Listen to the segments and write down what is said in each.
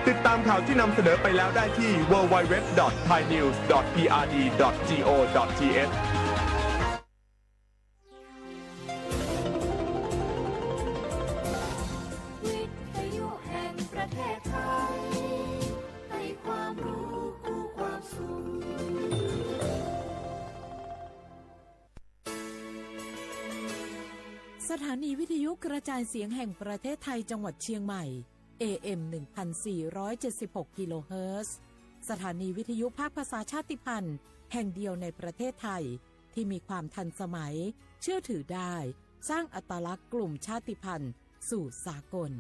ติดตามข่าวที่นำเสนอไปแล้วได้ที่ ดับเบิลยู ดับเบิลยู ดับเบิลยู ดอท ไทยนิวส์ ดอท พีอาร์ดี ดอท จี โอ ดอท ที เอช วิทยุแห่งประเทศไทย ให้ความรู้คู่ความสุข สถานีวิทยุกระจายเสียงแห่งประเทศไทยจังหวัดเชียงใหม่ เอ เอ็ม หนึ่งพันสี่ร้อยเจ็ดสิบหก กิโลเฮิรตซ์ สถานีวิทยุภาคภาษาชาติพันธุ์แห่งเดียวในประเทศไทย ที่มีความทันสมัย เชื่อถือได้ สร้างอัตลักษณ์กลุ่มชาติพันธุ์สู่สากล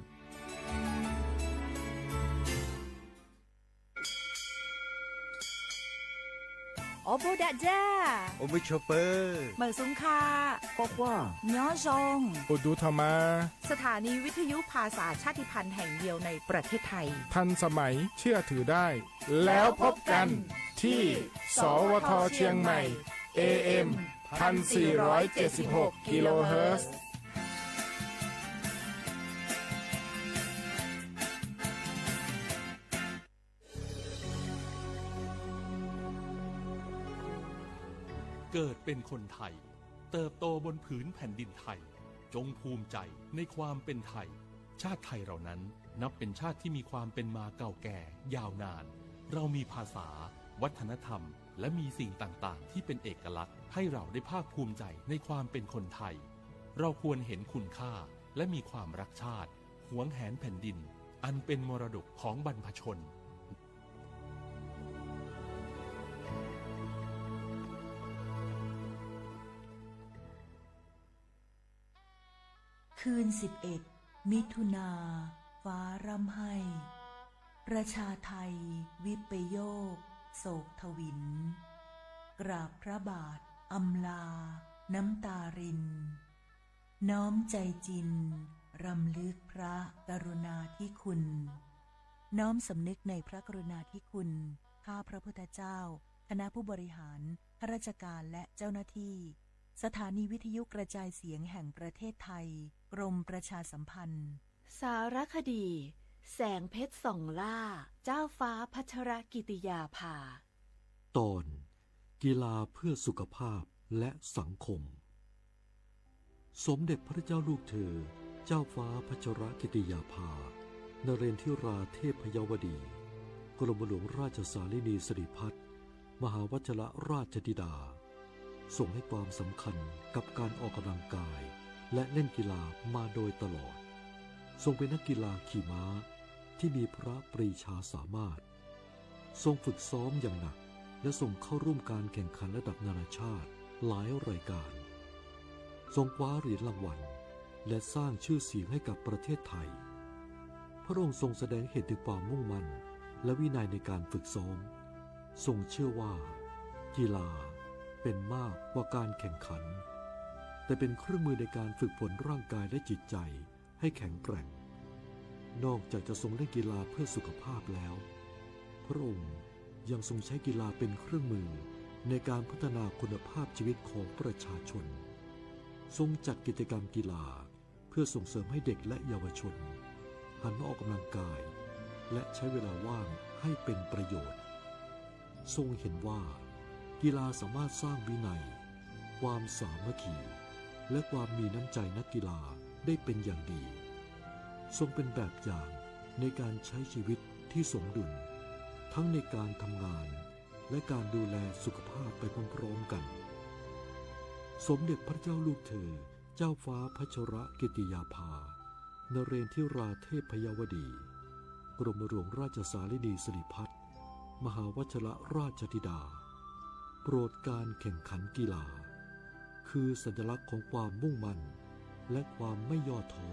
အိၣ်ဘူးဒးဒၢ, အိၣ်မုာ်ဆိးပၢၤ, မုာ်ဆူၣ်ခါ, ကွၢ်ကွၢ်, ညီယီၣ်, အိၣ်ဒူထီၣ်မး, สถานีวิทยุภาษาชาติพันธุ์แห่งเดียวในประเทศไทย ทันสมัย เชื่อถือได้ แล้วพบกันที่ สวท เชียงใหม่ เอ เอ็ม พันสี่ร้อยเจ็ดสิบหก กิโลเฮิรตซ์ เกิดเป็นคนไทย เติบโตบนผืนแผ่นดินไทย จงภูมิใจในความเป็นไทย ชาติไทยเรานั้นนับเป็นชาติที่มีความเป็นมาเก่าแก่ยาวนาน เรามีภาษา วัฒนธรรม และมีสิ่งต่างๆ ที่เป็นเอกลักษณ์ ให้เราได้ภาคภูมิใจในความเป็นคนไทย เราควรเห็นคุณค่า และมีความรักชาติ หวงแหนแผ่นดิน อันเป็นมรดกของบรรพชน คืนสิบเอ็ด มิถุนา ฟ้าร่ำไห้ ประชาไทย วิปโยค โศกถวิล กราบพระบาท อำลา น้ำตาริน น้อมใจจิน รำลึกพระกรุณาธิคุณ น้อมสำนึกในพระกรุณาธิคุณ ข้าพระพุทธเจ้า คณะผู้บริหาร ข้าราชการ และเจ้าหน้าที่ สถานีวิทยุกระจายเสียงแห่งประเทศไทย กรมประชาสัมพันธ์ สารคดี แสงเพชรส่องล่า เจ้าฟ้าพัชรกิติยาภา ตอน กีฬาเพื่อสุขภาพและสังคม สมเด็จพระเจ้าลูกเธอ เจ้าฟ้าพัชรกิติยาภา นเรนทิราเทพยวดี กรมหลวงราชสาลินีสิริพัฒน์ มหาวัชรราชธิดา ทรงให้ความสำคัญกับการออกกำลังกาย และเล่นกีฬามาโดยตลอด ทรงเป็นนักกีฬาขี่ม้าที่มีพระปรีชาสามารถ ทรงฝึกซ้อมอย่างหนัก และทรงเข้าร่วมการแข่งขันระดับนานาชาติหลายรายการ ทรงคว้าเหรียญรางวัล และสร้างชื่อเสียงให้กับประเทศไทย พระองค์ทรงแสดงเห็นถึงความมุ่งมั่น และวินัยในการฝึกซ้อม ทรงเชื่อว่า กีฬาเป็นมากกว่าการแข่งขัน แต่เป็นเครื่องมือในการฝึกฝนร่างกายและจิตใจ ให้แข็งแกร่ง นอกจากจะทรงเล่นกีฬาเพื่อสุขภาพแล้ว พระองค์ยังทรงใช้กีฬาเป็นเครื่องมือในการพัฒนาคุณภาพชีวิตของประชาชน ทรงจัดกิจกรรมกีฬาเพื่อส่งเสริมให้เด็กและเยาวชน หันมาออกกำลังกาย และใช้เวลาว่างให้เป็นประโยชน์ ทรงเห็นว่า กีฬาสามารถสร้างวินัย ความสามัคคี และความมีน้ำใจนักกีฬาได้เป็นอย่างดี ทรงเป็นแบบอย่างในการใช้ชีวิตที่สมดุล ทั้งในการทำงาน และการดูแลสุขภาพไปพร้อมๆ กัน สมเด็จพระเจ้าลูกเธอ เจ้าฟ้าพัชรกิติยาภา นเรนทิราเทพยวดี กรมหลวงราชสาลินีสิริพัฒน์ มหาวัชรราชธิดา โปรดการแข่งขันกีฬา คือสัญลักษณ์ของความมุ่งมั่น และความไม่ย่อท้อ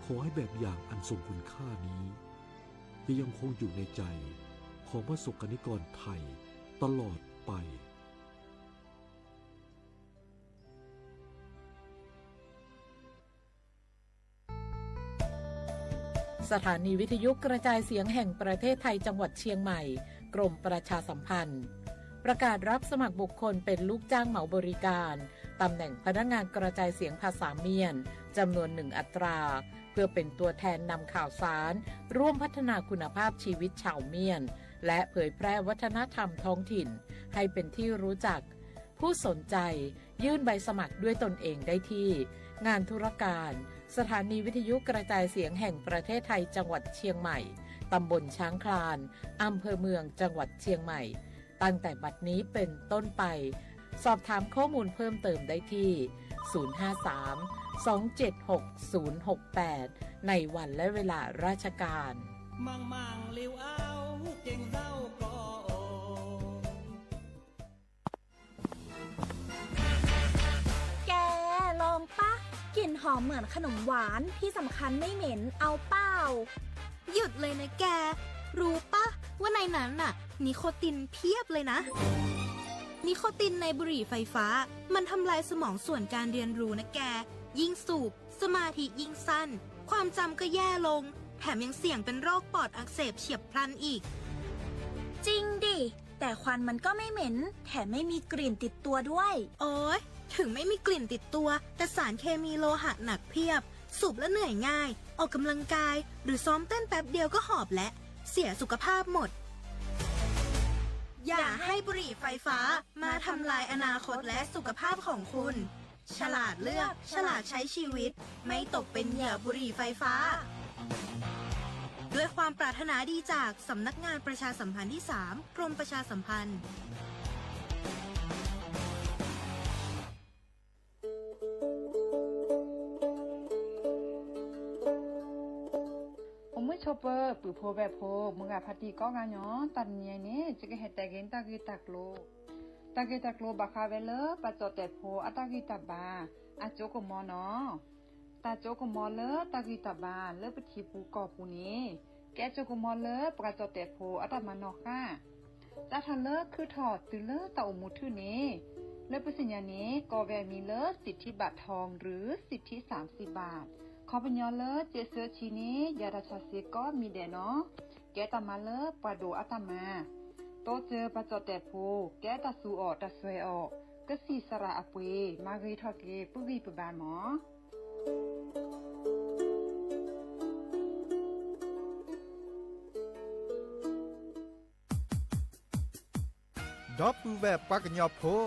ขอให้แบบอย่างอันทรงคุณค่านี้ จะยังคงอยู่ในใจของประสบกนิกรไทยตลอดไป สถานีวิทยุกระจายเสียงแห่งประเทศไทยจังหวัดเชียงใหม่ กรมประชาสัมพันธ์ ประกาศรับสมัครบุคคลเป็นลูกจ้างเหมาบริการ ตำแหน่งพนักงานกระจายเสียงภาษาเมียน จำนวนหนึ่งอัตรา เพื่อเป็นตัวแทนนำข่าวสาร ร่วมพัฒนาคุณภาพชีวิตชาวเมียน และเผยแพร่วัฒนธรรมท้องถิ่น ให้เป็นที่รู้จัก ผู้สนใจยื่นใบสมัครด้วยตนเองได้ที่ งานธุรการ สถานีวิทยุกระจายเสียงแห่งประเทศไทย จังหวัดเชียงใหม่ ตำบลช้างคลาน อำเภอเมือง จังหวัดเชียงใหม่ ตั้งแต่บัดนี้เป็นต้นไป สอบถามข้อมูลเพิ่มเติมได้ที่ ศูนย์ห้าสามสองเจ็ดหกศูนย์หกแปด ในวันและเวลาราชการ แก ลองปะ กลิ่นหอมเหมือนขนมหวาน ที่สำคัญไม่เหม็น เอาเปล่า หยุดเลยนะแก รู้ปะ ว่าในนั้นน่ะ นิโคตินเพียบเลยนะ นิโคตินในบุหรี่ไฟฟ้า มันทำลายสมองส่วนการเรียนรู้นะแก ยิ่งสูบ สมาธิยิ่งสั้น ความจำก็แย่ลง แถมยังเสี่ยงเป็นโรคปอดอักเสบเฉียบพลันอีก จริงดิ แต่ควันมันก็ไม่เหม็น แถมไม่มีกลิ่นติดตัวด้วย โอ๊ย ถึงไม่มีกลิ่นติดตัว แต่สารเคมีโลหะหนักเพียบ สูบแล้วเหนื่อยง่าย ออกกำลังกาย หรือซ้อมเต้นแป๊บเดียวก็หอบแล้ว เสียสุขภาพหมด อย่าให้บุหรี่ไฟฟ้ามาทำลายอนาคตและสุขภาพของคุณ ฉลาดเลือก ฉลาดใช้ชีวิต ไม่ตกเป็นเหยื่อบุหรี่ไฟฟ้า ด้วยความปรารถนาดีจากสำนักงานประชาสัมพันธ์ที่สาม กรมประชาสัมพันธ์ အိၣ်မုာ်ဆိးပၢၤ ပုၢ်ဖိဝဲၢ်ဖိ မုၢ်ဂၤဖါတံၢ်ကိးဂၤညီ တနံၤအံၤန့ၣ် ယကဟဲတဲဂ့ၤတၢ်ဂ့ၢ်တၢ်ကျိၤ, တၢ်ဂ့ၢ်တၢ်ကျိၤဘၣ်ဃးဝဲလၢ ပှၤကၠီၣ်တဲာ်ဖိအတၢ်ဂံၢ်တၢ်ဘါ အစိကမီၤနီၤ. တၢ်စိကမီၤလၢတၢ်ဂံၢ်တၢ်ဘါလၢပထံပူၤကီၢ်ပူၤန့ၣ် ကဲစိကမီၤလၢပှၤကၠီၣ်တဲာ်ဖိအတၢ်မၤနီၣ်ဃါ စးထီၣ်လၢခုၣ်ထီၣ်တုၤလၢတၢ်အိၣ်မူထူၣ်န့ၣ် လၢပသ့ၣ်ညါန့ၣ် ကိးဝဲအမံၤလၢ สิทธิบัตรทอง หรือ สิทธิสามสิบบาท ခီပညီလၢ စ့းဆၢဆံန့ၣ် ယၤတၢ်ဆီၣ်ဆ့ကိးမံၤဒဲးနီၤ. ကဲတၢ်မၤလၢပှၤဒိၣ်အတၢ်မၤ, တိစၢၤပှၤကၠီၣ်တဲာ်ဖိ ကဲတၢ်သူအီၣ်တၢ်စွဲအီၣ်, ကစံၣ်စရၣ်အပှ့ၤ မၤဂ့ၤထီၣ်က့ၤပဂံၢ်ပဘါမး. ဒီပုၢ်ဝဲၢ်ပှၤကညီဖိ,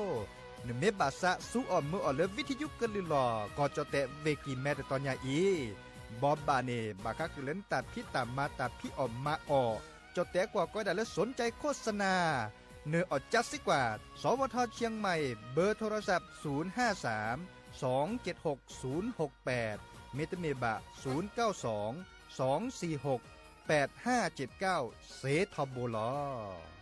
နမ့ၢ်ဘၣ်သးသူအီၣ်မုာ်အီၣ်လၢ ဝံထယုကလုၢ်လီၢ် ကီၢ်ကၠီၣ်တဲာ် ဝ့ၢ်ကံၢ်မဲ တတီၤညါအံၤ, ဘီဘၣ်န့ၣ် ဘၣ်ဃးဃုာ်လၢနတၢ်ဖံးတၢ်မၤတၢ်ဖံးအီၣ်မၤအီၣ်, ကၠီၣ်တဲာ်ကွၢ်ကီဒၣ်လၢ สนใจโฆษณา နၢ်အီၣ်ကၠါစ့ၢ်ကီး, สวท เชียงใหม่ เบอร์โทรศัพท์ ศูนย์ห้าสาม สองเจ็ดหก ศูนย์หกแปด မ့တမ့ၢ်ဘၣ် ศูนย์เก้าสอง สองสี่หก แปดห้าเจ็ดเก้า စ့ထီဘိလီၤ.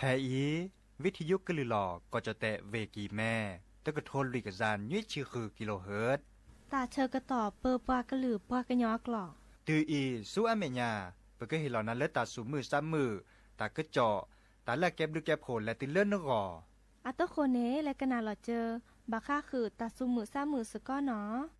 ဖဲအံၤ ဝံထယုကလုၢ်လီၢ် ကီၢ်ကၠီၣ်တဲာ် ဝ့ၢ်ကံၢ်မဲ တကထိလွံၢ်ကယၤနွံဆံဃု kilohertz တၢ်ဆၢကတီၢ်ပၢပှၤကလုာ်ပှၤကညီအကျိာ် တုၤအံၤဆူအမဲာ်ညါ ပကဟ့ၣ်လီၤနၤလၢတၢ်သူၣ်မုာ်သးမုာ်, တၢ်ကစီၣ်, တၢ်လၢအကဲဘျုးကဲဖှိၣ်လဲၤတုၤလၢနဂီၢ်. အတဃိန့ၣ် လဲၤကနၣ်လီၤစၢၤ ဘၣ်ဃးဃုာ်တၢ်သူၣ်မုာ်သးမုာ်စ့ၢ်ကီးနီၤ.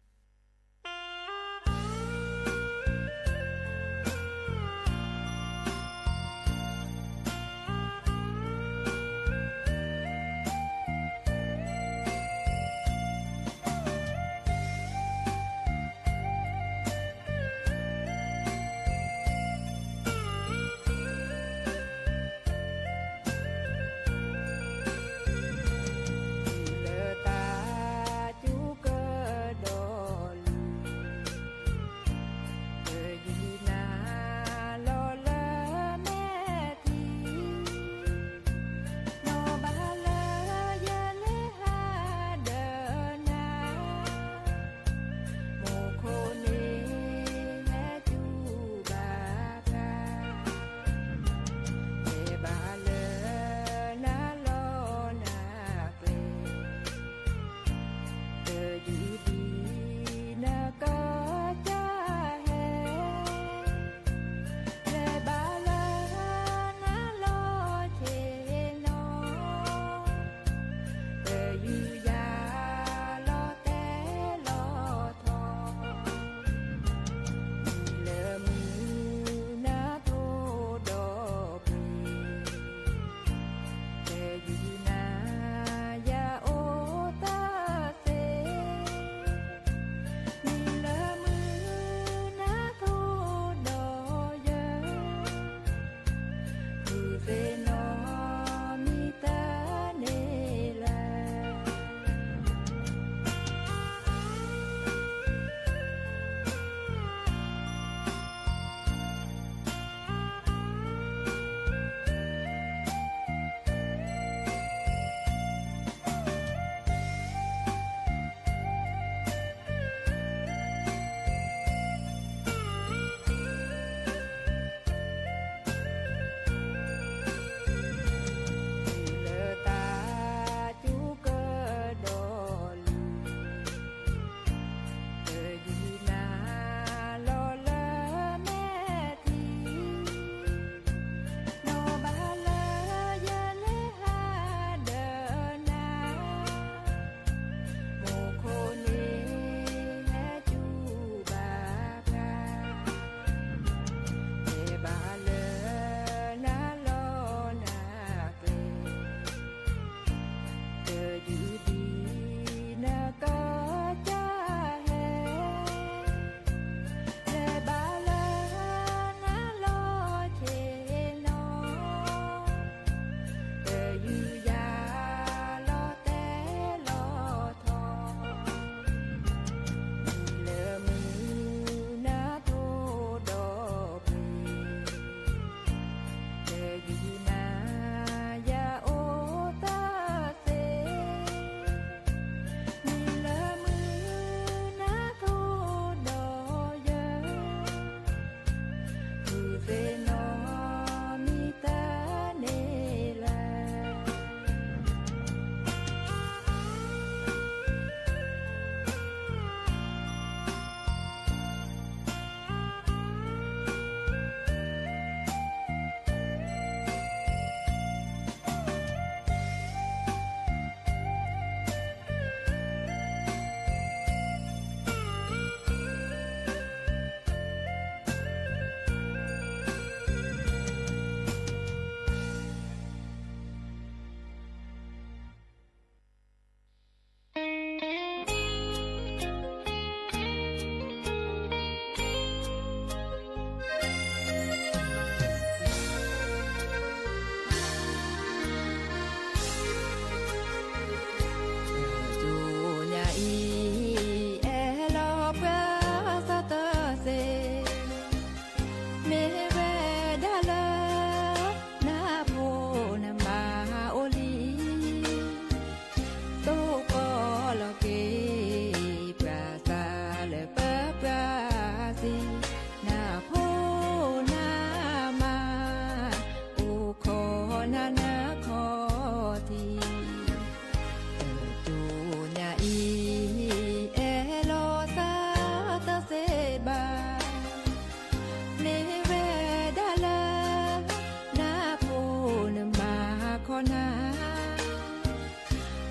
နၤ,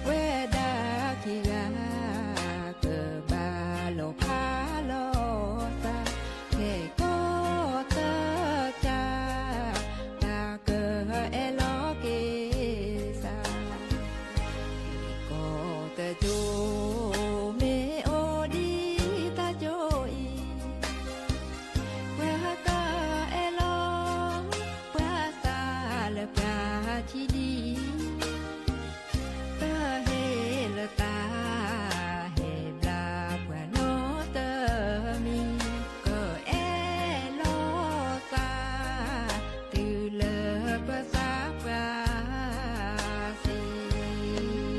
ဝဲဒၣ်ခံဂၤ ကဘၣ်လီၤဖးလီၤသး, ခဲကီၢ်သတး တၢ်ကအဲၣ်လီၤက့ၤသး, ကီၢ်တကၠိ မ့ၢ်အိၣ်ဒံးတၢ်ကၠိအံၤ, ပှၤကအဲၣ်လီၤ ပှၤသးလၢပှၤထံဒံး, ပဟ့ၣ်လီၤသး ဟ့ၣ်ဘျါပှၤနီတမံၤ, ကအဲၣ်လီၤသး တုၤလၢပသးပှၢ်သ့.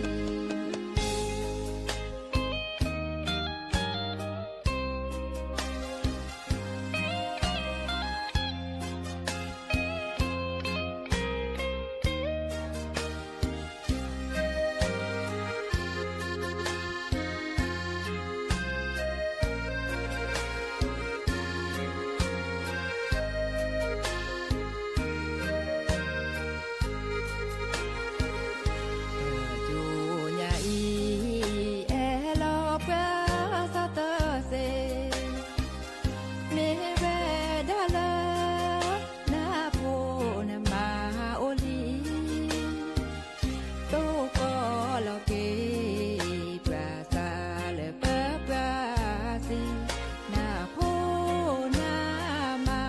ကၠိညါအံၤ အဲၣ်လီၤပှၤသးတသ့, မ့ၢ်ဝဲဒၣ်လၢ နဖိနမါအိၣ်လံ, တိၢ်ကီၤလီၤက့ၤ ပှၤသးလၢပပှၢ်သ့, နဖိနမါ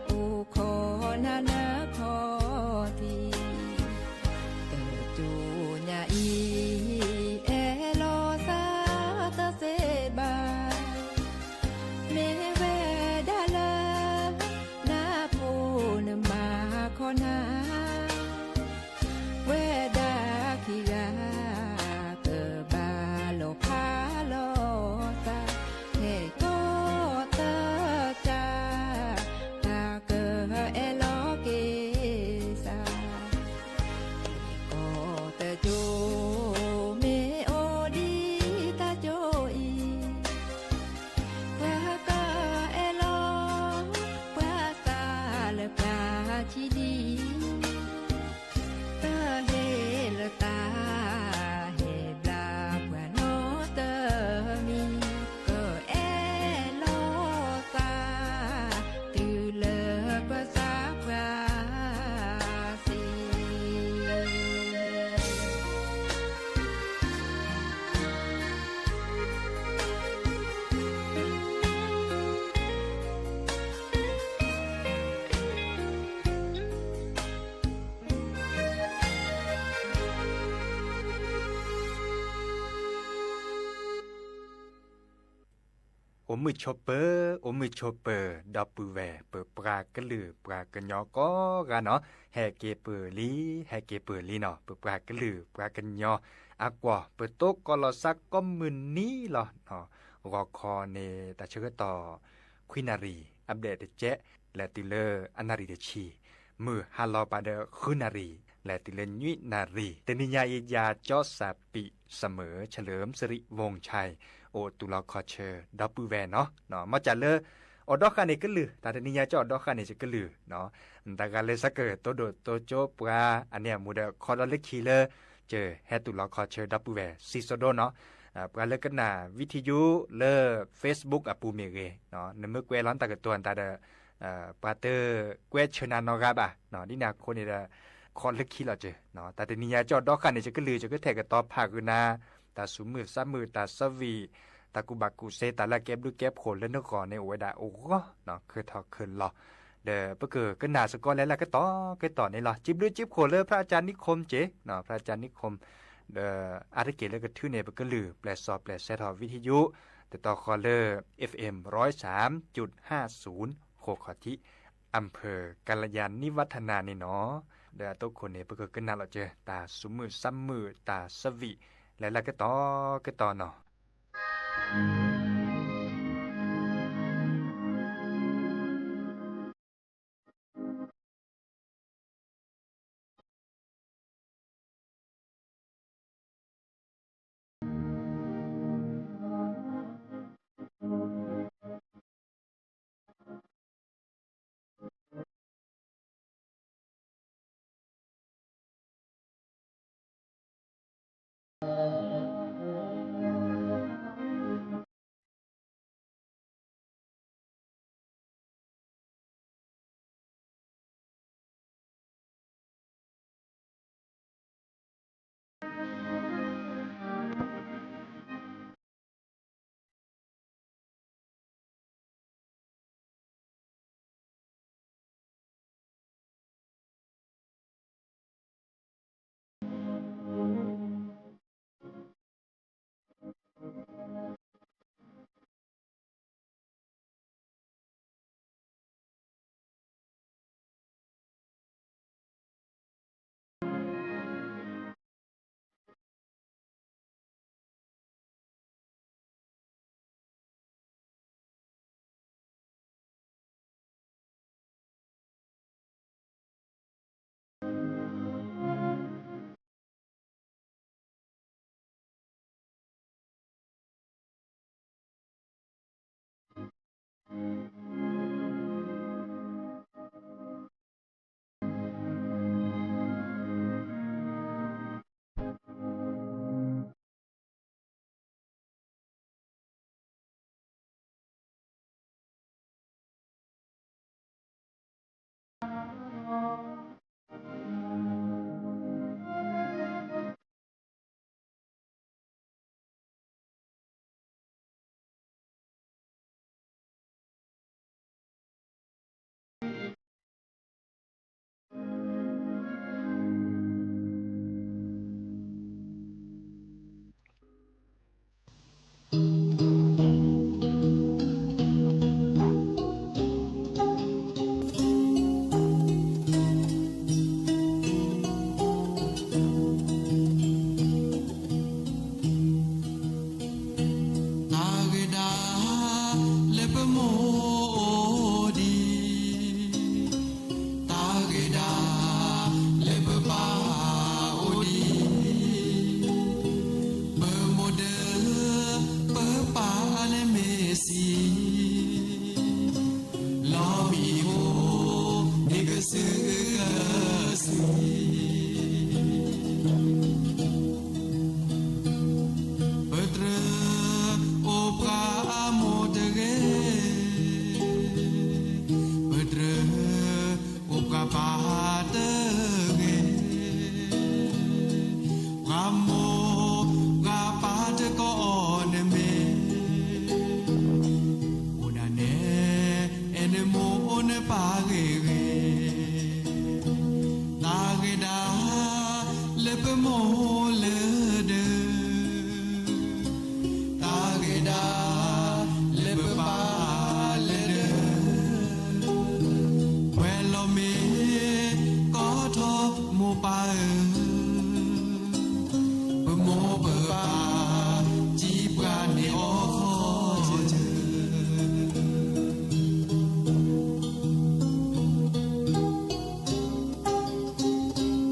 အိၣ်ခိးနၤနခီၣ်ထံး, ကၠိညါအံၤ အဲၣ်လီၤသးတသ့ဘၣ်, မ့ၢ်ဝဲဒၣ်လၢ နဖိနမါခီနၤ, ဝဲဒၣ်ခံဂၤ ကဘၣ်လီၤဖးလီၤသး, ခဲကီၢ်သတး တၢ်ကအဲၣ်လီၤက့ၤသး, ကီၢ်တကၠိ မ့ၢ်အိၣ်ဒံးတၢ်ကၠိအံၤ, ပှၤကအဲၣ်လီၤ ပှၤသးလၢပှၤထံဒံး, ပဟ့ၣ်လီၤသး ဟ့ၣ်ဘျါပှၤနီတမံၤ, ကအဲၣ်လီၤသး တုၤလၢပသးပှၢ်သ့. အိၣ်မုာ်ဆိးပၢၤ, အိၣ်မုာ်ဆိးပၢၤ ဒီပုၢ်ဝဲၢ် ပပှၤကလုာ်ပှၤကညီကိးဂၤနီၤ, ဟဲက့ၤပၢၢ်လံ, ဟဲက့ၤပၢၢ်လံနီၤ, ပပှၤကလုာ်ပှၤကညီအကွီၢ် ပတိၢ်ကီၤလီၤစါကိးမုၢ်နံၤလီၤ. ဂီၤခီန့ၣ် တၢ်ဆၢကတီၢ် ခွံနၣ်ရံၣ် update တကဲး လဲၤတုၤလၢအနၣ်ရံၣ်တဆံ, မုၢ်ဟါလီၤဘၣ်ဒီး ဃုနၣ်ရံၣ် လဲၤတုၤလၢနွံနၣ်ရံၣ်, တနံၤညါအံၤ ယၤကၠီစၣ်ပံး စၣ်မုၢ် เฉลิมสิริวงศ์ชัย အိၣ်တူၢ်လီၤခီၣ်ဆၢ ဒီပုၢ်ဝဲၢ်နီၤ, မ့ၢ်စ့ၢ်လၢ အိၣ်ဒီဃာ်န့ၣ်ကလုၢ်, တၢ်တနံၤညါကၠီအိၣ်ဒီဃာ်န့ၣ်ကလုၢ်, တၢ်ဂၤလၢ်ဆၢကတီၢ်ဒိၣ်တိကၠိပှၤအနံၤအမူဒီး ခီဒီးလၢခံလၢ ကဟဲတူၢ်လီၤခီၣ်ဆၢဒီပုၢ်ဝဲၢ် စံၣ်စိၤဒိနီၤ, ပှၤလၢကနၣ် วิทยุ လၢ Facebook အပူၤမ့ၢ်ဂ့ၤ, နမ့ၢ်ကွဲးလီၤနတၢ်ကတိၤနတၢ်ဒီး ပှၤတကွဲးဆၢနၤနီတဂၤဘၣ်, ဒ်န့ၣ်အဃိန့ၣ်ဒီး ခီလၢခံလီၤစ့ၢ်, တၢ်တနံၤညါကၠီအိၣ်ဒီဃာ်န့ၣ်ကလုၢ် ယကထဲးကတီၤဖးကနၤ တၢ်သူၣ်မုာ်သးမုာ် တၢ်သးဝံၣ် တၢ်ကူၣ်ဘၣ်ကူၣ်သ့ တၢ်လၢအကဲဘျုးကဲဖှိၣ်လၢနဂီၢ်န့ၣ် အိၣ်ဝဲဒၣ်အိၣ်ဂီၢ် ခဲထီၣ်ခဲလီၤ, ဒီးပကကနၣ်စ့ၢ်ကီးလၢလၢကတီၢ်ကတီၢ်န့ၣ်လီၤ. စံးဘျုးစံးဖှိၣ်လၢ พระอาจารย์นิคม က့ၤ, พระอาจารย์นิคม ဒီးအါတက့ၢ်လၢကထုးန့ၢ်ပကလုၢ် ပျဲၢ်စီၤပျဲၢ်စဲထီၣ် วิทยุ တတီၤဃီလၢ เอฟเอ็ม ร้อยสามจุดห้าศูนย์ ဃိးခီၣ်ထံး อำเภอกัลยาณิวัฒนา န့ၣ်နီၤ, ဒီးအသိးခိၣ်န့ၣ် ပကကနၣ်လီၤစ့ၢ် တၢ်သူၣ်မုာ်သးမုာ် တၢ်သးဝံၣ် လၢလၢကတီၢ်ကတီၢ်နီၤ. လၢပမိၢ်လၢဒၢး, တၢ်ဂ့ၤဒၣ်လၢပပၢ်လၢဒၢး, ပှဲၤလီၤမ့ၢ်ကီထီၣ်မိၢ်ပၢ်ဧၢ, ပမိၢ်ပပၢ် စံးပှၤန့ၢ်အီၤခီၣ်စၢၤ ပတြၢၤအိၣ်ပှၤအမိၢ်တဂ့ၤ, ပတြၢၤအိၣ်ပှၤပၢ်တဂ့ၤ, ပှၤ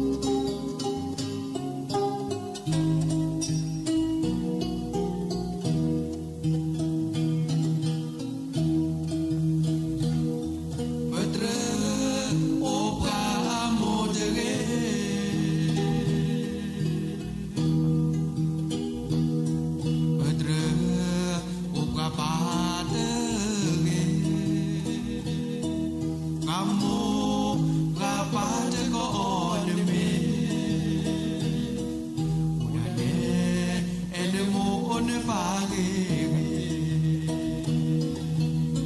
မိၢ်ပှၤပၢ်တကအီၣ်တမ့ၢ် အိၣ်ဒၣ်လဲၣ် အဲၣ်နမိၢ်အိၣ်နပၢ်ဂ့ၤ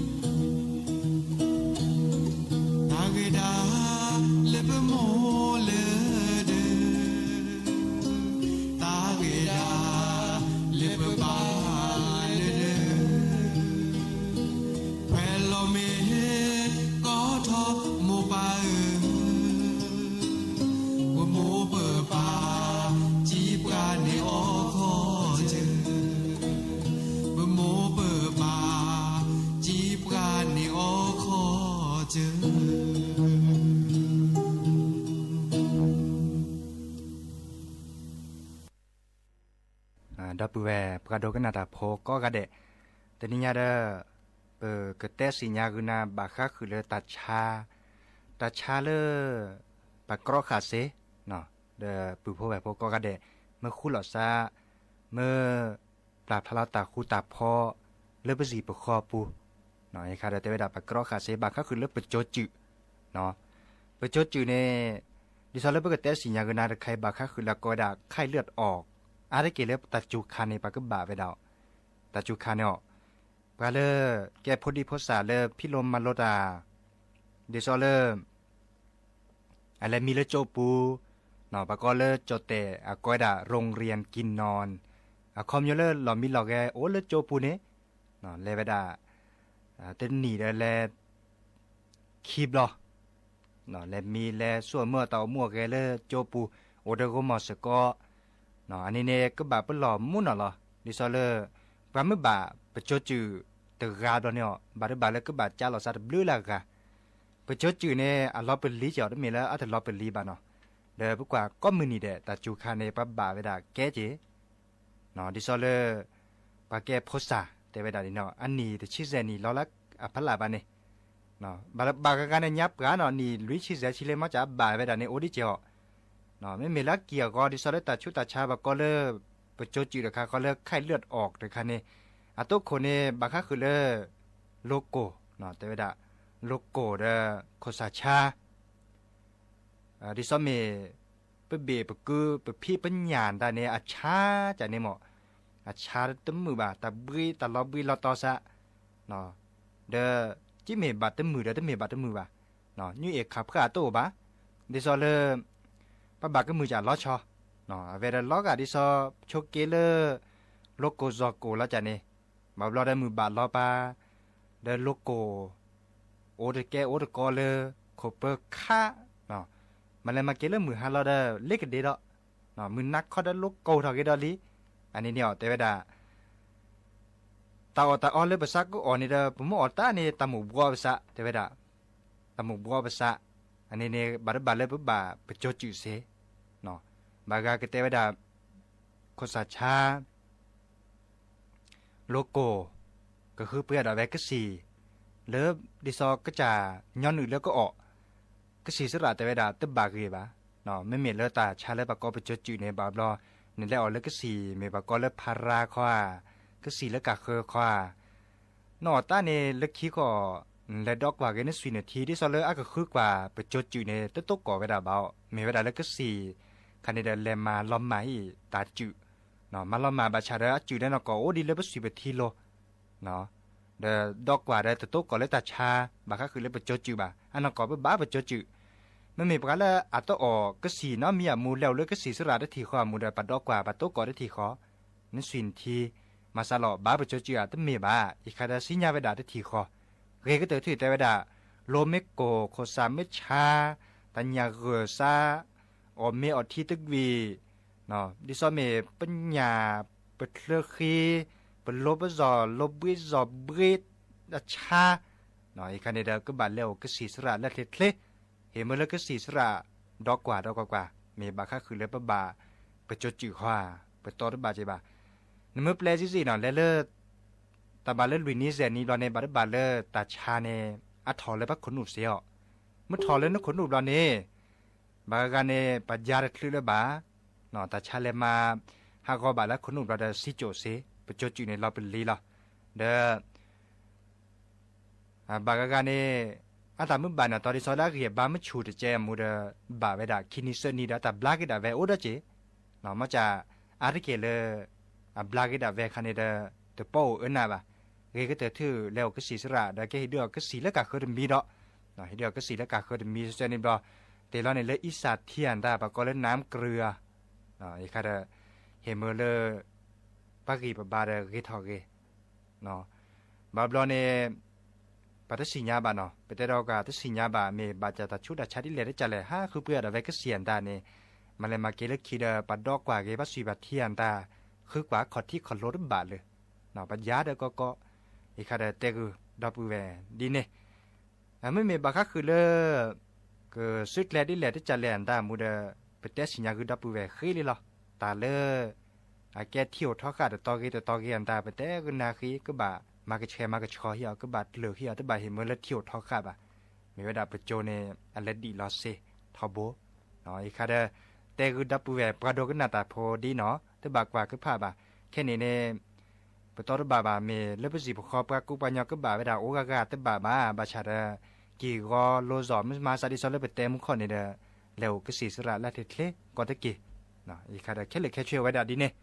ဂ့ၤ, တၢ်ဂ့ၤဒၣ်လၢပမိၢ်လၢဒၢး, တၢ်ဂ့ၤဒၣ်လၢပပၢ်လၢဒၢး, ပှဲၤလီၤမ့ၢ်ကီထီၣ်မိၢ်ပၢ်ဧၢ, ပမိၢ်ပပၢ် စံးပှၤန့ၢ်အီၤခီၣ်စၢၤ, ပမိၢ်ပပၢ် စံးပှၤန့ၢ်အီၤခီၣ်စၢၤ. ဒီပုၢ်ဝဲၢ် ပှၤဒိကနၣ်တၢ်ဖိကိးဂၤဒဲး, တနံၤညါဒီး ပကတဲသ့ၣ်ညါဂုာ်နၤဘၣ်ဃးဃုာ်လၢတၢ်ဆါ, တၢ်ဆါလၢ ပှၤကြီဃာ်စ့, ဒီးပုၢ်ဖိဝဲၢ်ဖိကိးဂၤဒဲး မ့ၢ်ဃူလိာ်သး, မ့ၢ်ပျၢ်ဖျါလီၤတၢ်ဃူတၢ်ဖိး လၢပစံၣ်ပဃီပူၤ, ယခါဒီးတဲဝဲဒၣ်ပှၤကြီဃာ်စ့ ဘၣ်ဃးဃုာ်လၢပစိၤစုာ် ပစိၤစုာ်န့ၣ် ဒ်သိးလၢပကတဲသ့ၣ်ညါဂုာ်နၤတခါအံၤ ဘၣ်ဃးဃုာ်လၢကိးဝဲဒၣ် ไข้เลือดออก, အါတက့ၢ်လၢတၢ်စူၤခါန့ၣ် ပှၤကဘၣ်ဝဲဒၣ်အီၤ, တၢ်စူၤခါန့ၣ်အီၤ, ပှၤလၢကဲဖိဒံဖိသၣ်လၢဖံးလိမၤလိတၢ်, ဒ်သိးလၢ အလဲၤမံလၢကၠိပူၤ, ပှၤကိးလၢကၠိၣ်တဲာ် အကိးဝဲဒၣ် โรงเรียนกินนอน, အခီပညီလၢလီၤမံလီၤဂဲၤအိၣ်လၢကၠိပူၤန့ၣ်, လဲၤဝဲဒၣ် တနံၤဒီးလဲၤ ခံဘျီ, လဲၤမံလဲၤဆူအမုၢ်အတၢ်အိၣ်မူအဂဲၤလၢကၠိပူၤ, အိၣ်ဒီးဂီၤမီၢ်စ့ၢ်ကီး, အန့ၣ်န့ၣ် ကဘၣ်ပလီၢ်မူနီၢ်လီၤ. ဒ်သိးလၢ ပှၤမ့ၢ်ဘၣ်ပစိၤစုာ်တဂၤဘျီန့ၣ်အီၤ ဘၣ်တဘၣ်လၢကဘၣ်ကၠါလီၤသးတဘျုးလၢအဂၤ, ပစိၤစုာ်န့ၣ် အလီၤပလံၤက့ၤအီၤ တမ့ၢ်လၢအတလီၤပလံၤဘၣ်နီၤ, ဒီးပကွၢ်ကိးမုၢ်နံၤဒဲး တၢ်စူၤခါန့ၣ် ပှၤဘၣ်ဝဲဒၣ်ကဲက့ၤ ဒ်သိးလၢ ပှၤကဲဖိသၣ် တဲဝဲဒၣ်န့ၣ်နီၤ အနံၣ်တဆံစဲးနံၣ်လီၤလၢအဖီလာ်ဘၣ်န့ၣ်, ဘၣ်လၢဘၣ်ဂၤဂၤန့ၣ် ညါပှၢ်နီၤ နံၣ်လွံၢ်ဆံစဲးဆံလၢမၤကၠၣ်ဘၣ်ဝဲဒၣ်န့ၣ် အိၣ်ဒံးက့ၤအီၤ, မ့မ့ၢ်လၢအက့ၢ်အဂီၤ ဒ်သိးလၢတၢ်ဆူးတၢ်ဆါ ပှၤကိးလၢ ပစိၤစုာ်တခါ ကိးလၢไข้เลือดออกတခါန့ၣ်, အတိခိၣ်န့ၣ် ဘၣ်ဃးဃုာ်လၢ လိကိၢ်, တဲဝဲဒၣ် လိကိၢ်ဒီး ခိၣ်စၢ်ဆါ ဒ်သိးမ့ၢ် ပဘ့ၣ်ပကု ပဖံးပညၣ်တၢ်န့ၣ် အဆါကန့ၣ်မး, အဆါတမုာ်ဘၣ် တၢ်ဘှံးတၢ်လီၤဘှံးလီၤတီၤစး, ဒီး ကမ့ၢ်ဘၣ်တမုာ်ဒီး တမ့ၢ်ဘၣ်တမုာ်ဘၣ်, ညွၢ်အ့ၣ်ခးဖှၢ်အတအိၣ်ဘၣ်, ဒ်သိးလၢ ပဘၣ်ကမုာ်ကၢ်လီၤဆီ, အဝဲဒီးလီၤဂာ်ဒ်သိး ဆိးက့လၢ လိကိၢ်စီၤကိၢ်လီၤကန့ၣ်, ဘၣ်ဘျီဒီးမုၢ်ဘၣ်လီၤပာ် ဒီးလိကိၢ် အိၣ်တကဲအိၣ်တကီလၢ ခိၣ်ပၢခါ, မၤလဲၤမၤက့ၤလၢမုၢ်ဟါလီၤဒီး လ့ကဒ့ဒီး, မုၢ်နၤခီဒီးလိကိၢ်ထီၣ်က့ၤဒီးလံ, အန့ၣ်န့ၣ်အီၤ တဲဝဲဒၣ် တၢ်အီၣ်တၢ်အီလၢပသးကအီၣ်န့ၣ်ဒီး ပမ့ၢ်အီၣ်တၢ်န့ၣ် တၢ်မိၣ်ဘှီပသး တဲဝဲဒၣ်, တၢ်မိၣ်ဘှီပသး, အန့ၣ်န့ၣ် ဘၣ်တဘၣ်လၢပဘၣ်ပစိၤစုာ်စ့, ဘၣ်ဂၤကတဲဝဲဒၣ် ခိၣ်စၢ်ဆါ လိကိၢ် ကဃုပှဲၤဒီးဝဲကသံၣ် လၢ ဒ်သိးကစၢ်ညီနုၢ်လၢကအီၣ်, ကသံၣ်သရၣ်တဲဝဲဒၣ်တဘၣ်ဂ့ၤဘၣ်, မ့မ့ၢ်လၢတၢ်ဆါလၢပှၤကိးပစိၤစုာ်န့ၣ် ဘၣ်ဘျီ နလဲၤအီၣ်လၢကသံၣ် မ့ၢ်ပှၤကိးလၢဖါရါခီဧါ, ကသံၣ်လၢကၢ်ဃၢခီဧါ, နအီၣ်တၢ်န့ၣ်လၢခံဃီ နလဲၤဒီကွၢ်က့ၤနသွံၣ်နထံ ဒ်သိးလၢအကဃုကွၢ်ပစိၤစုာ်န့ၣ် တတိကိးဝဲဒၣ်ဘၣ်အီၤ, မ့ၢ်ဝဲဒၣ်လၢကသံၣ် ခါန့ၣ်ဒီးလဲၤမၤလီၤမၢ်အံၤတၢ်စုာ်, မၤလီၤမၢ်ဘၣ်ဆၣ်ဒီး အစုၣ်ဒီးနီၢ်ကီၢ်အိၣ်ဒံးလၢပသွံၣ်ပထံလိၤ ဒီးဒီကွၢ်ဒီးတတိကိးလၢတၢ်ဆါ ဘၣ်ဃးဃုာ်လၢပကၠိၤစုာ်ဘၣ် အနီၢ်ကီၢ်ပဘၣ်ပကၠိၤစုာ်, မ့မ့ၢ်ပှၤလၢအတအီၣ်ကစံၣ်နီတမံၤအမူ လဲၤအိၣ်လၢကစံၣ်စရၣ်တထံၣ်ဃီအမူဒီး ပဒီကွၢ်ပတိကိးတထံၣ်ဃီ, နသွံၣ်နထံ မၤစးလီၤဘၣ်ပကၠိၤစုာ်ဧါ တမ့ၢ်ဘၣ်, ယခါဒီးစံၣ်ညီၣ်ဝဲဒၣ်တထံၣ်ဃီ, ဂ့ၤကတၢၢ်ထူၣ်တဲဝဲဒၣ်, လိၤမ့ၢ်ကိၢ် ခိၣ်စၢ်မ့ၢ်ဆါ, တၢ်ညၣ်ဂိၢ်စါ, အီၣ်မ့ၤအီထံတဂ့ၤ ဒ်သိးမ့ၢ်ပညၣ်ပချၢဃ့, ပလိပစီၣ်လိဘှ့စီၣ်ဘှ့အဆါ, ယခါန့ၣ်ဒီး ကဘၣ်လဲၤအိၣ်ကစံၣ်စရၣ်လၢချ့ချ့, ဟ့ၣ်မ့ၢ်လၢကစံၣ်စရၣ် ဒီကွၢ်ဒီကွၢ်ကွၢ် မ့ၢ်ဘၣ်ဃးဃုာ်လၢပဘၣ်ပကၠိၤစုာ်ဃီဧါ, ပတီတဘၣ်က့ၤဘၣ်, နမ့ၢ်ပျဲစံစ့ၣ်နီၤ လဲၤလၢ တၢ်ဘၣ်လၢလွံၢ်နံၣ်ယဲၢ်နံၣ်ဘျီန့ၣ် ဘၣ်တဘၣ်လၢတၢ်ဆါန့ၣ် အထီၣ်လၢပခိၣ်နူာ်စ့ၢ်ကီး, မ့ၢ်ထီၣ်လၢနခိၣ်နူာ်ဘျီန့ၣ် ဘၣ်ဂၤဂၤန့ၣ် ပယါတချုးလၢၤဘၣ်, တၢ်ဆါလဲၤမၤ ဟးဂီၤဘၣ်လၢခိၣ်နူာ်ဘျီဒီး စံကၠိၣ်စ့ ပကၠိၤစုာ်န့ၣ်လီၤပလံၤလီၤ, ဒီး ဘၣ်ဂၤဂၤန့ၣ် အတၢ်မ့ၢ်ဘၣ်န့ၣ် တီဒ်သိးလၢအဂံၢ်အဘါမ့ၢ်ဆူၣ်တကဲအမူဒီး ဘၣ်ဝဲဒၣ်ခံနံၤသၢနံၤဒီး အတၢ်ဘျါက့ၤဒၣ်ဝဲအိၣ်ဒီးက့ၤ, မ့ၢ်က အါတက့ၢ်လၢ အဘျါက့ၤဒၣ်ဝဲခါန့ၣ်ဒီး တပီအိၣ်အၢနၢ်ဘၣ်, ဂ့ၤကတၢၢ်ထူၣ်လဲၤအိၣ်ကစံၣ်စရၣ် ဒီးကဟ့ၣ်ဒုးအီၤကစံၣ်လၢကၢ်ဃၢတမံၤဒီး, ဟ့ၣ်ဒုးအီၤကစံၣ်လၢကၢ်ဃၢတမံၤ စဲန့ၣ်ဘျီ, တ့ၢ်လီၤန့ၣ်လၢအံစၢ်ထံအတၢ် ပှၤကိးလၢနၢမ်ကြုာ်အီၤ, ယခါဒီး ဟ့ၣ်မ့ၢ်လၢ ပဂံၢ်ပဘါဒီးဂ့ၤထီၣ်ဂ့ၤ ဘၣ်ဘျီန့ၣ် ပတသ့ၣ်ညါဘၣ်နီၤ, ပတဲဒီးကတသ့ၣ်ညါဘၣ် မ့ၢ်ဘၣ်တၢ်ဆူးတၢ်ဆါဒ်လဲၣ်တကးလဲၣ် ဟးဃုပှ့ၤအီၤဒီးဝဲကစံၣ်အတၢ်န့ၣ်, မၤလဲၤမၤက့ၤလၢခံဒီး ပဒီကွၢ်က့ၤ ပသွံၣ်ပထံအတၢ် ဃုကွၢ်ခီၣ်ထံးခီၣ်လိၤတဘၣ်လၢၤ, ပယါဒီးကီကီ, ယခါဒီးတဲဂုာ်ဒီပုၢ်ဝဲၢ်ဒ်န့ၣ် မ့မ့ၢ်ဘၣ်ဃးဃုာ်လၢ ကစုကျဲဒ်လဲၣ်တကးလဲၣ်အတၢ်မူဒီး ပတဲသ့ၣ်ညါဂုာ်ဒီပုၢ်ဝဲၢ်ဃ့လံလီၤ, တၢ်လၢ အကဲထံအိၣ်ထီဃာ်တတီၤဂ့ၤတတီၤဂ့ၤအတၢ် ပတဲဂုာ်နၤဃ့ ကဘၣ်မၤကဆှဲမၤကဆှီဟ့ၣ်အီၤ ကဘၣ်ကျၢၤဟ့ၣ်အီၤ တဘၣ်ဟ့ၣ်မ့ၢ်လၢထံအိၣ်ထီဃာ်ဘၣ်, မ့ၢ်ဝဲဒၣ်ပကၠိၤန့ၣ် အလဲၤဒံးလီၤစ့ထီဘိ, ယခါဒီး တဲဂုာ်ဒီပုၢ်ဝဲၢ်ပှၤဒိကနၣ်တၢ်ဖိဒ်နီၤ တဘၣ်ကွၢ်ကဖၣ်ဘၣ်, ခဲန့ၣ်န့ၣ် ပတီတဘၣ်ဘၣ် မ့ၢ်လၢပစံၣ်ပဃီပှၤကူပှၤကညီကဘၣ်ဝဲဒၣ်အိၣ်ဂၤဂၤတဘၣ်ဘၣ်, ဘၣ်ဆၣ်ဒီး က့ၢ်ဂီၤလိၤစိး မ့ၢ်မၤစးဒ်သိးလၢပတဲမူခီၣ်န့ၣ်ဒီး လဲၤအိၣ်ကစံၣ်စရၣ်လၢချ့ချ့ကီတက့ၢ်, ယခါဒီးခဲလၢာ်ခဲဆ့ဝဲဒၣ်ဒ်န့ၣ်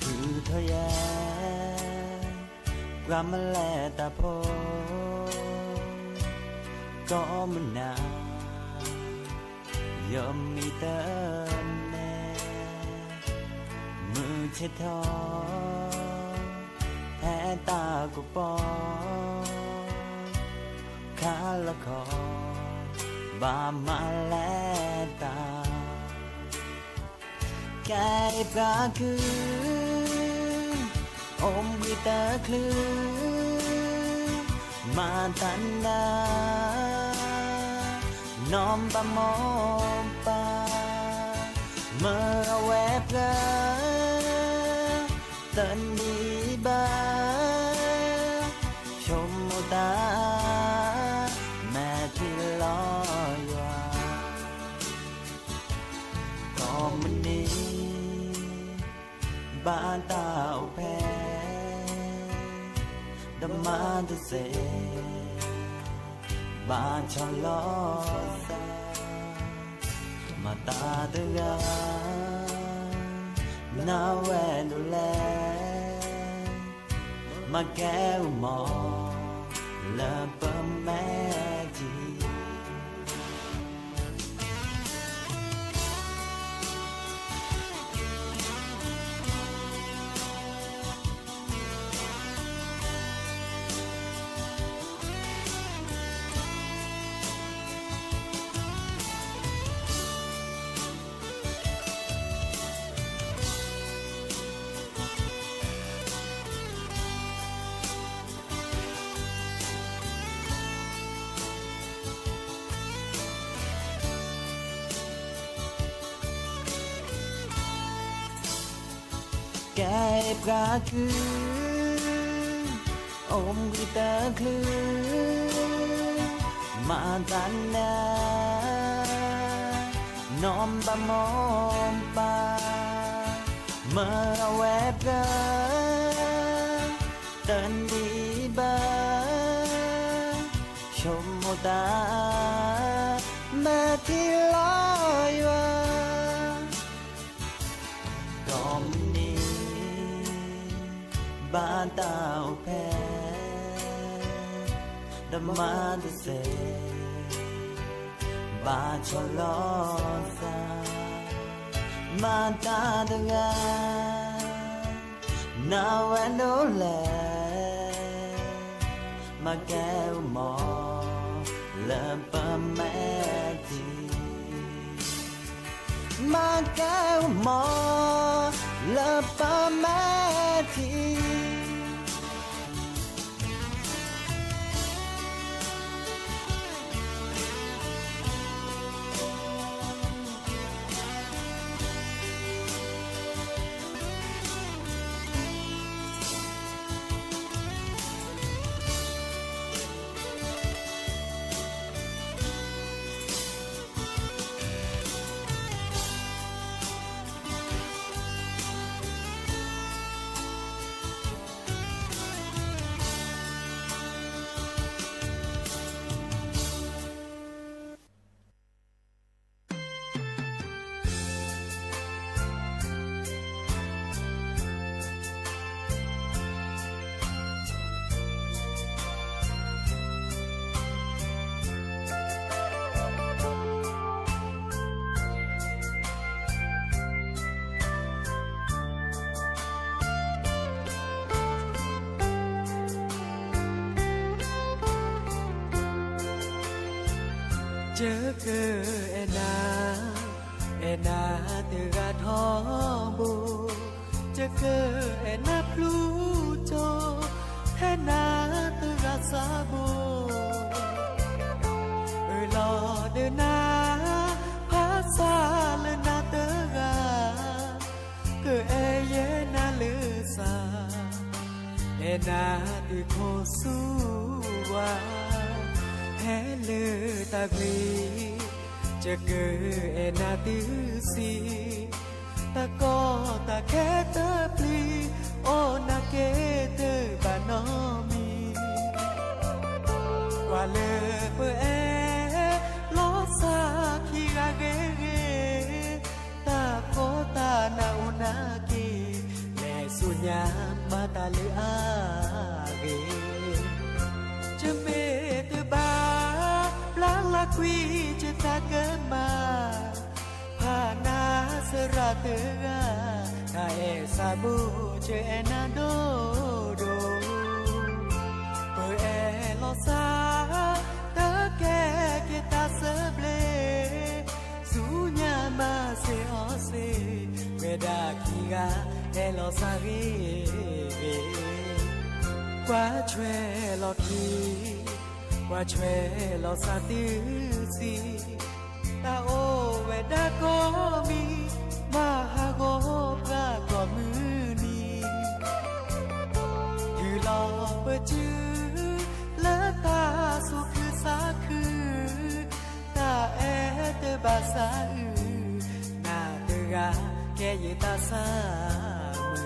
ထုးထီၣ်ယဲ ပှၤမၤလဲၤတၢ်ဖိ ကိးမုၢ်နၤ ယမံၤတမံၤ မုၢ်ဆ့ၣ်ထီၣ် ဖဲတၢ်ကပီၤ ခါလီၤခီ ဘၣ်မၤလဲၤတၢ် ကဲအံၤပှၤကုၢ် အိၣ်ဘှံးတချုး မၤတၢ်နၢ နီၢ်ဘၣ်မိၢ်ပၢ် မၢအဝဲပှၤ တနံၤဘၣ် ဆိကမိၣ်တၢ် မဲာ်ထံလီၤယွၤ ကိးမုၢ်နံၤ ဘၣ်တၢ်အိၣ်ဖျဲၣ် တမၤတစဲး ဘၣ်ဆီၣ်လီၤသး မၤတၢ်တဂၤ နဝဲဒၣ်လဲၣ် မၤကဲအမီၤ လၢပမဲာ်ထံ ကဲပှၤကုၢ် အိၣ်ဘှံးတချုး မၤတၢ်နၢ နီၢ်ဘၣ်မိၢ်ပၢ် မၢအဝဲပှၤ တနံၤဘၣ် ဆိကမိၣ်တၢ် မၤထံလီၤယွၤ ဒီးမနံၤ ဘၣ်တၢ်အိၣ်ဖှိၣ် တမၤတစဲး ဘၣ်ဆီၣ်လီၤသး မၤတၢ်တဂၤ နဝဲဒိၣ်လဲၣ် မၤကဲအုၣ်မီၤ လၢပမဲာ်ထံ မၤကဲအုၣ်မီၤ လၢပမဲာ်ထံ ယကအဲၣ်နၤ, အဲၣ်နၤတဂၤထီဘိ, ယကအဲၣ်နၤဖျူကၠိ, ဟဲနၤတဂၤစၢ်ဘိ, အၢၣ်လီၤဒီးနၤ, ဖးဆါလၢနၤတဂၤ ကအဲၣ်ယဲနၤလၢစၢ်, အဲၣ်နၤတုၤခိၣ်ဆူဝါ, ဖဲလၢတၢ်ဂ့ၤ, ယကအဲၣ်နၤတုၤဆံး, တၢ်ကီတၢ်ခဲတပျံၤ, အိၣ်နၤက့ၤတဘၣ်နီတမံၤ, ကွၢ်လၢပအဲၣ်လီၤစၢ်ခံဂၤဂ့ၤဂ့ၤ, တၢ်ဖှီၣ်တၢ်နးအိၣ်နၤက့ၤ, လဲၤဆူညါမၤတၢ်လၢအဂ့ၤ, ယမ့ၢ်တဘၣ်ဘျါလၢကွံာ် ယတၢ်ကမၣ်, ဖးနၤစရၣ်တဂၤ, တၢ်အဲၣ်စၢ်ဘိ ယအဲၣ်နၤဒိၣ်ဒိၣ်, ပအဲၣ်လီၤစၢ် တကဲက့ၤတၢ်သဘျ့, ဆူညါမၤစ့အီၤစ့, ဝဲဒၣ်ခံဂၤ အဲၣ်လီၤစၢ်ဂ့ၤဂ့ၤ, ကွၢ်ထွဲလီၤခံ, ကွၢ်ထွဲလီၤစၢ်တုၤဆံး, တၢ်အိၣ်ဝဲဒၣ်ကိးမံၤ, မၤဟးဂီၤပှၤကိးမုၢ်နံၤ, တုၤလီၤပတုၤ လၢတၢ်သူၣ်ခုသးခု, တၢ်အဲၣ်တဘၣ်သးအုး, နၤတဂၤကဲယတၢ်ဆၢမု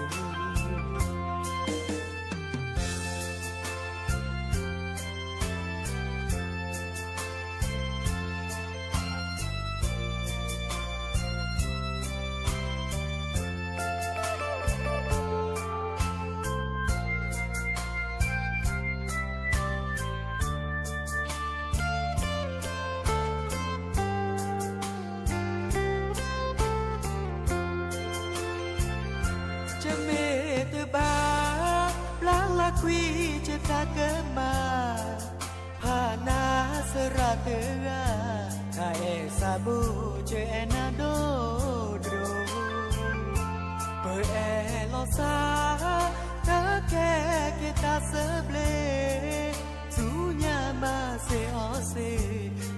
ာ် ယမ့ၢ်တဘၣ်ဘျါလၢကွံာ် ယတၢ်ကမၣ်, ဖးနၤစရၣ်တဂၤ, တၢ်အဲၣ်စၢ်ဘိ ယအဲၣ်နၤဒိၣ်ဒိၣ်, ပအဲၣ်လီၤစၢ် တကဲက့ၤတၢ်သဘျ့, ဆူညါမၤစ့အီၤစ့,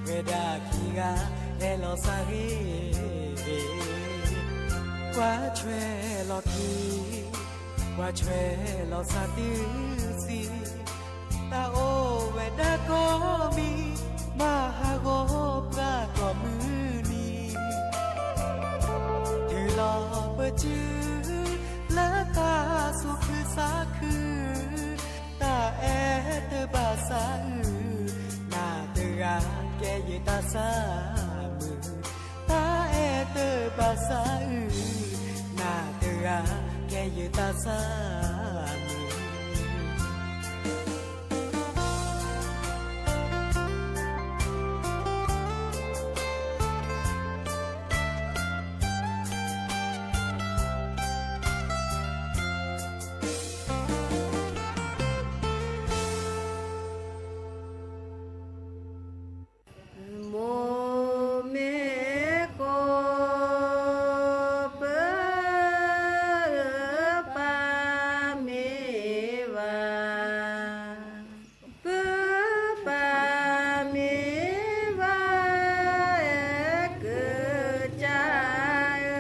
ဝဲဒၣ်ခံဂၤ အဲၣ်လီၤစၢ်ဂ့ၤဂ့ၤ, ကွၢ်ထွဲလီၤခံ ပှၤဆွဲလီၤစၢ်တုၤဆံ, တၢ်အိၣ်ဝဲဒၣ်ကိးမံၤ, မၤဟးဂီၤပှၤကိးမုၢ်နံၤ, တုၤလီၤပစုလၢတၢ်သူၣ်ခုသးခု, တၢ်အဲၣ်တဘၣ်ဆါအုး, နၤတဂၤကဲယတၢ်ဆါမုာ်, တၢ်အဲၣ်တဘၣ်ဆါအုး, နၤတဂၤကဲယတၢ်ဆါမုာ်. မိၢ်မ့ၢ်ဃိ ပၢ်ပၢ်မ့ၢ်ဝၤ, ပၢ်ပၢ်မ့ၢ်ဝၤ အဲၣ်ကစၢ်ဧ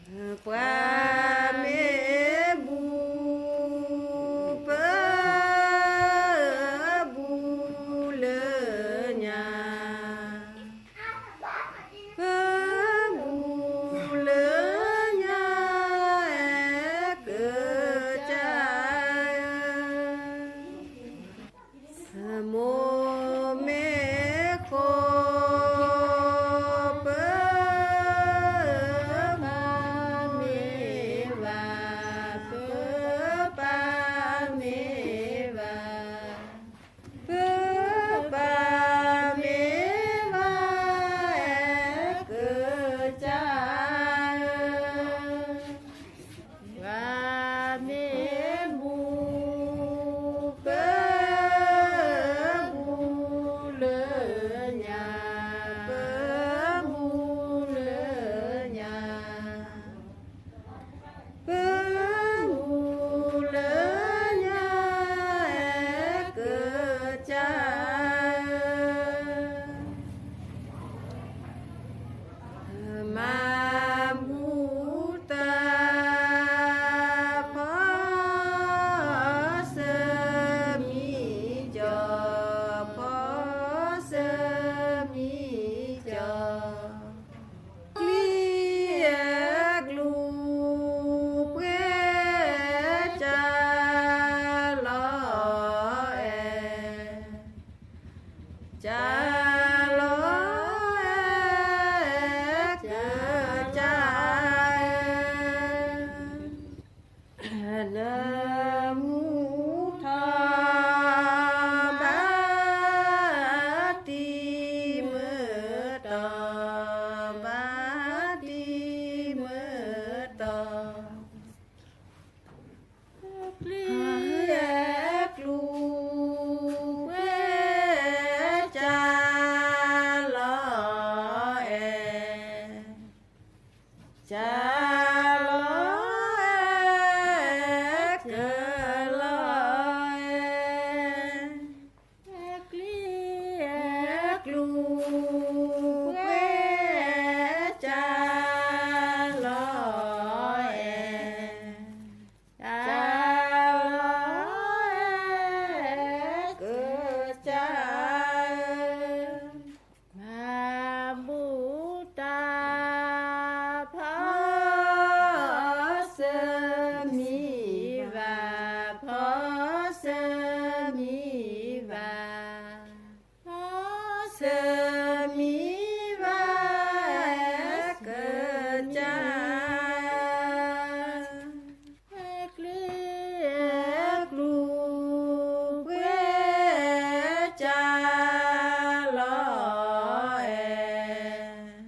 ၢ, ပှၤမ့ၢ်ဘူး ပၢ်ဘူးလၢညါ, ပၢ်ဘူးလၢညါ အဲၣ်ကစၢ်ဧၢ, မိၢ်မ့ၢ်ဃိ ပၢ်ပၢ်မ့ၢ်ဝၤ, ပၢ်ပၢ်မ့ၢ်ဝၤ ပၢ်ပၢ်မ့ၢ်ဝၤ အဲၣ်ကစၢ်ဧၢ, ပှၤမ့ၢ်ဘူး ပၢ်ဘူးလၢညါ, ပၢ်ဘူးလၢညါ ပၢ်ဘူးလၢညါ အဲၣ်ကစၢ်ဧၢ, မၤဘူၣ်တၢ် ဖီစၢမံကၠီ, ဖီစၢမံကၠီ ကျံအဲၣ်ကျူ ပှဲၤကၢ်လီၤအဲၣ်, ကၢ်လီၤအဲၣ် ကစၢ်ဧၢ, နမူထီၣ် ဘၣ်တံၤမုၢ်တီၤ, ဘၣ်တံၤမုၢ်တီၤ, ကျံအဲၣ်ကျူ ပှဲၤကၢ်လီၤအဲၣ်, ကၢ်လီၤအဲၣ် ကၢ်လီၤအဲၣ်, ကျံအဲၣ်ကျူ ပှဲၤကၢ်လီၤအဲၣ်, ကၢ်လီၤအဲၣ် ကစၢ်ဧၢ, မၤဘူၣ်တၢ် ဖီစၢမံဘၣ်, ဖီစၢမံဘၣ်, ဖီစၢမံဘၣ် ကစၢ် ကျံအဲၣ်ကျူ ပှဲၤကၢ်လီၤအဲၣ်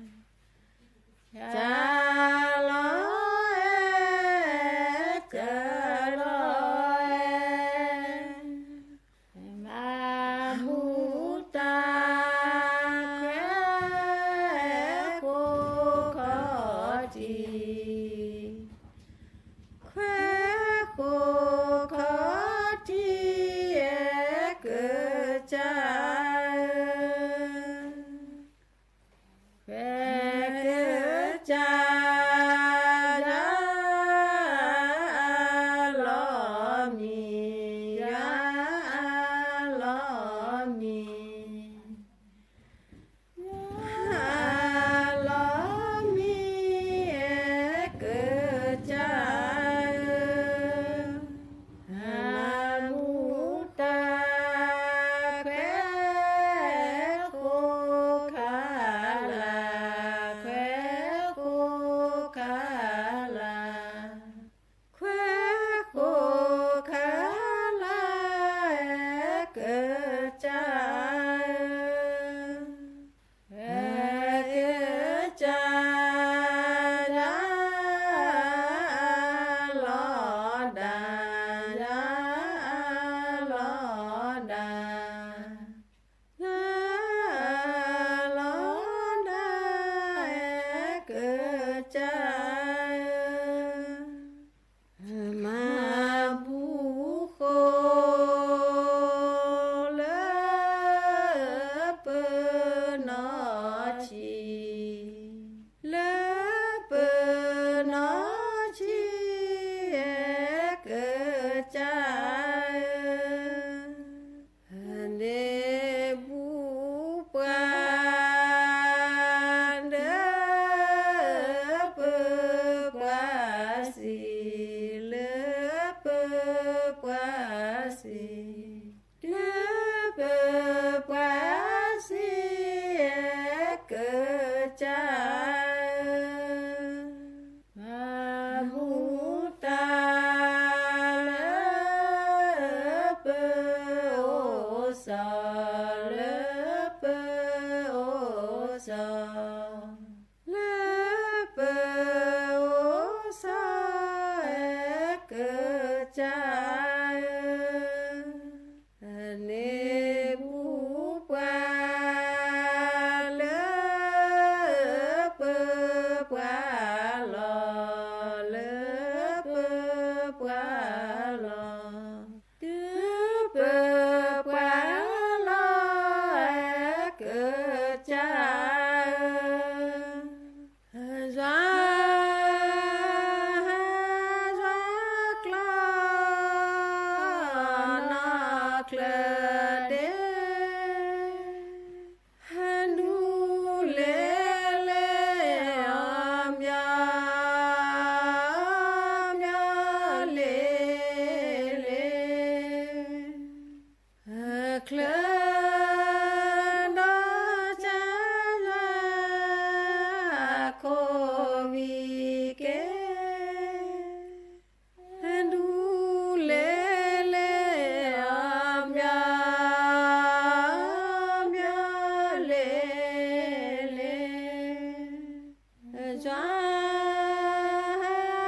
ကၠီ ယွၤကျၢၢ်နီၢ်ချၢ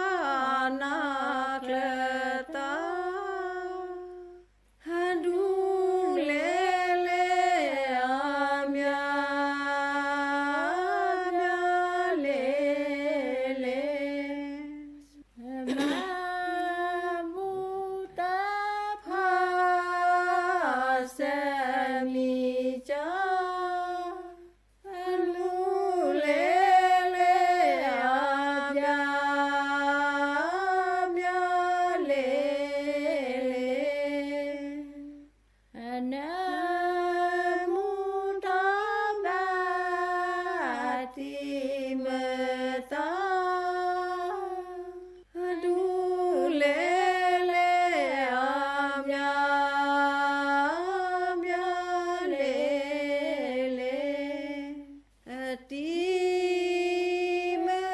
သီ ဒူလဲၣ်လဲၣ်အီၤ မၠၣ်မၠၣ်လဲၣ်လဲၣ် မၤမူတၢ်ဖီၣ် စဲးမံၤကၠီ ဒူလဲၣ်လဲၣ်အီၤ မၠၣ်မၠၣ်လဲၣ်လဲၣ် နၢမူထီၣ်ဘၣ် တံၤမုၢ်သီ ဒူလဲၣ်လဲၣ်အီၤ မၠၣ်မၠၣ်လဲၣ်လဲၣ် တံၤမုၢ်သီ ဟဲ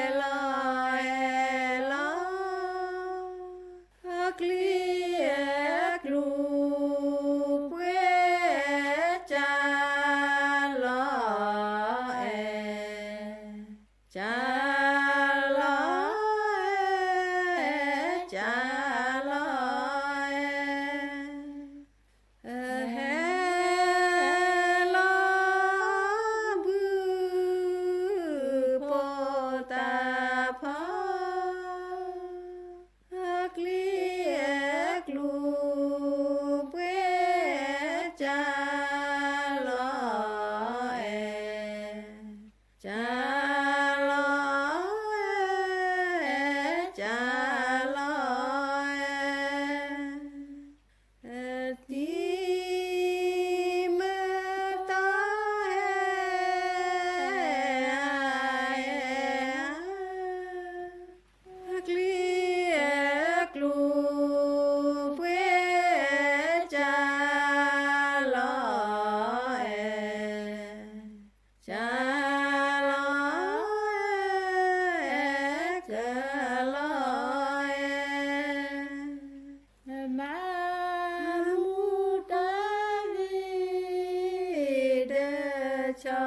လီၤဟဲလီၤ အကျံအကျူၤ ပှဲၤကၢ်လီၤအဲၣ် ကၢ်လီၤအဲၣ် ကၢ်လီၤအဲၣ် ဟဲလီၤဘုၣ်ဖိသၣ်ဖီ အကျံအကျူၤ ပှဲၤကၢ်လီၤအဲၣ် ကၢ်လီၤအဲၣ် ကၢ်လီၤအဲၣ် တံၤမုၢ်သီ ဟဲအါအဲၣ်အါ အကျံအကျူၤ ပှဲၤကၢ်လီၤအဲၣ် ကၢ်လီၤအဲၣ် ကၢ်လီၤအဲၣ် မၤမူတၢ်ဂ့ၤ ဒီးစီဆှံ အကျံ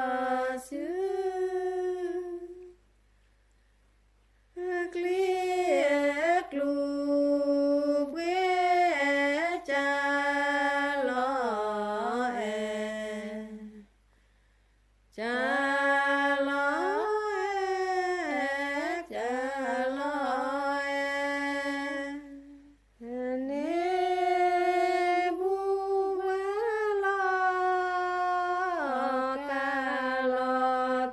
အကျူၤ ပှဲၤကၢ်လီၤအဲၣ် ကၢ်လီၤအဲၣ် ကၢ်လီၤအဲၣ် န့ၢ်ဘူၣ်ဝဲလီၤ ကၢ်လီၤ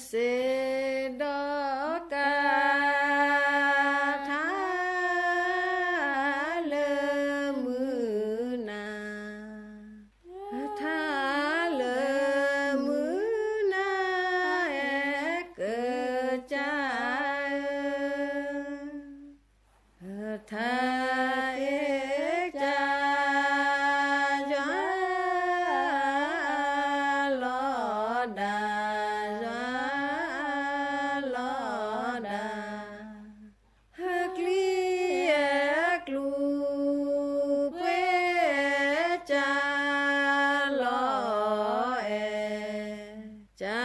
စ့ဒီကၤ ထါလၢမုၢ်နၤ, ထါလၢမုၢ်နၤ အဲၣ်ကစၢ်ဧၢ, ထါအ့ၣ်ကစၢ် ယွၤလီၤဒၣ် ယွၤလီၤဒၣ်, ဟၢကျံအဲၣ်ကျူ ပှဲၤကစၢ်လီၤအဲၣ်, ကစၢ်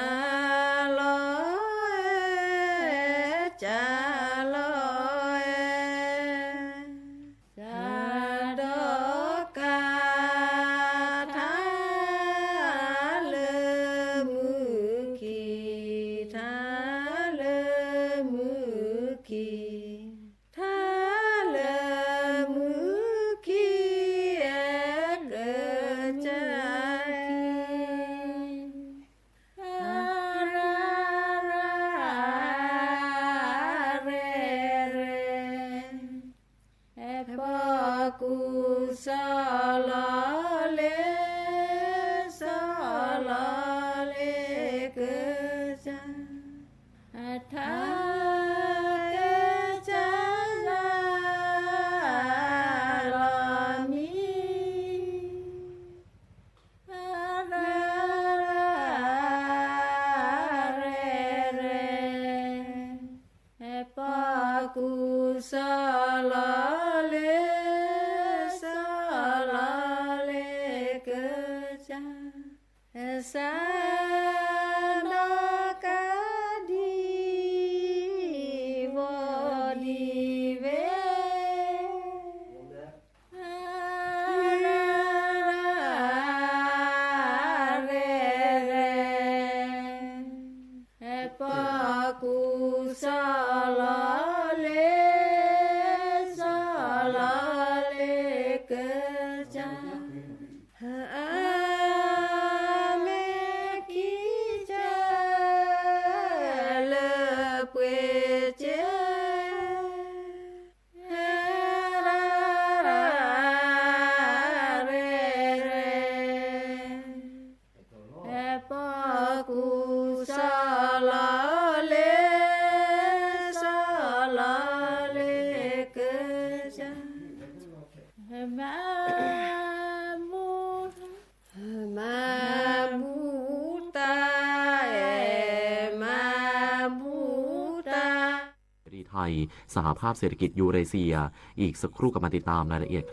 လီၤအဲၣ်, ကစၢ်လီၤအဲၣ်, စ့ဒီကၤ ထါလၢမုၢ်ခံ, ထါလၢမုၢ်ခံ, ထါလၢမုၢ်ခံ အဲၣ်ကစၢ်ခံ ရၤရၤရၤရၤရၤ, အဲၣ်ပှၤကူၣ်စီၤလီၤလ့ၤ, စီၤလီၤလ့ၤကစၢ်, ထါကစၢ်လၢလီၤမံ ရၤရၤရၤရၤရၤ, အဲၣ်ပှၤကူၣ်စီၤလီၤလ့ၤ, စီၤလီၤလ့ၤကစၢ်, စ့ဒီကၤဒ် ဘီဒ်ဘ့ၣ် ရၤရၤရၤရၤ, အဲၣ်ပှၤကူၣ်စီၤလီၤလ့ၤ, စီၤလီၤလ့ၤကစၢ်, အမဲာ်ခံကစၢ် လၢပှ့ၤကဲ ရၤရၤရၤရၤ, အဲၣ်ပှၤကူၣ်စီၤလီၤလ့ၤ, စီၤလီၤလ့ၤကစၢ်, မၤဘူၣ်, မၤဘူၣ်တၢ်, မၤဘူၣ်တၢ် เสรีไทย สหภาพเศรษฐกิจยูเรเซีย อีกสักครู่กลับมาติดตามรายละเอียดครับ